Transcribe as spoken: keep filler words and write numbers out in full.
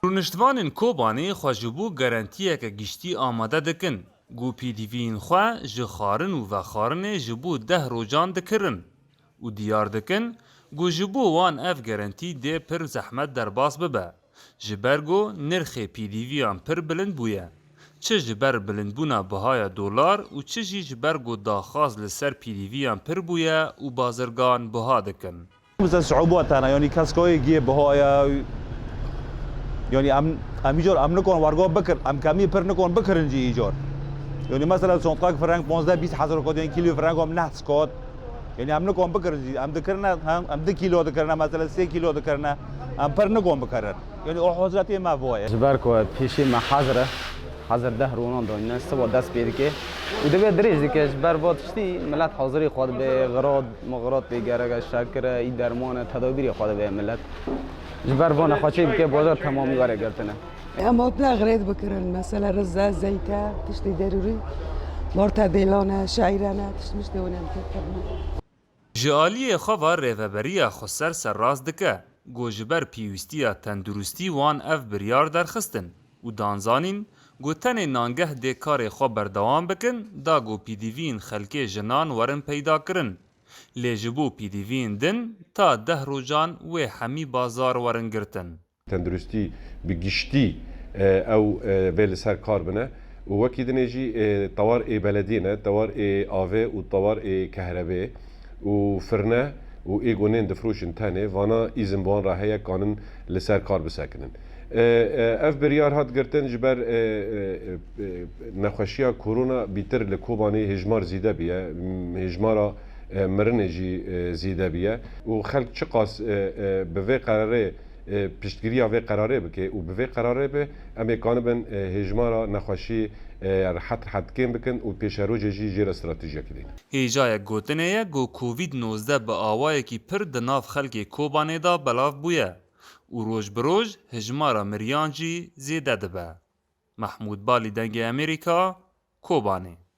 Rûniştvanên Kobanê xwe ji bo garantiyeke giştî amade dikin, ku pîdîviyên xwe ji xwarin û vexwarinê ji bo deh rojan dikirin û diyar dikin, ku ji bo wan ev garantî dê pir zehmet derbas bibe, ji ber ku nirxê pîdîviyan pir bilind bûye. Çi ji ber bilindbûna bihaya dolar û çi jî ji ber ku daxwaz li ser pîdîviyan pir bûye û bazirgan buha dikin. Mesela صعوبات هنا، یعنی کسکای گیه بهایه، یعنی ام امیجار ام نکن ورگا بکر، ام کمی پر نکن بکرن جی ایجار. یعنی مثلا سونتقاک فرنگ پانزده بیست هزار کات، یعنی کیلو فرنگ هم نه سکات. یعنی ام نکن بکرن جی، ام دکرنه، هم ام دو کیلو دکرنه، مثلا سه کیلو دکرنه، ام پر نکن بکرن. یعنی او حضرت ما وایه. Ji ber ku pêşî me hazir e, hazir deh ronan dayne, siba dest pê dike û divê dirêj dike. Ji ber va tiştî millet hazirî xwe dibe, xirat, mixirat pê gerek e, şekir e, î derman e, tedabîrê xwe dibe millet. Ji ber va nexweşî bike, bajar temamî were girtine. Em hatine xirêt bikirin, mesela rize, zeyte, tiştê derûrî, marta dêlane, şeîrane, tişt miştê hûn em pê kirine. Ji aliyê xwe ve Rêveberiya Xweser serrast dike ku ji ber pêwîstiya tenduristî wan ev biryar derxistin û dan zanîn ku tenê nangeh dê karê xwe berdewam bikin, da ku pîdîviyên xelkê jinan werin peydakirin. Lê ji bo pîdîviyên din ta deh rojan wê hemî bazar werin girtin. Tenduristî bi giştî, e, ew, e, vê li ser kar bine û wekî dinê jî, e, tewar ê belediyê ne, tewar ê avê û tewar ê kehrebê û firne û ê gonên difroşin tenê, vana îzin bi wan re heye kanin li ser kar bisekinin. E, e, ev biryar hat girtin ji ber, e, e, e, nexweşiya korona bîtir li Kobanê hêjmar zîde biye, m-, hêjmara, e, mirinê jî, e, zîde biye û xelk çiqas, e, e, bi vê qerarê e, piştgiriya vê qerarê bike û bi vê qerarê be, em ê kanibin, e, hêjmara nexweşî, e, rehet rehet kêm bikin û pêşerojê jî jê re stratejiyekî dînin. Hêjayek gotinê ye ku Covid nozdeh bi awayekî pir di nav xelkê Kobanê de belav bûye û roj bi roj hejmara miriyan jî zêde dibe. Mehmûd Balî, Dengê Amerîka, Kobanê.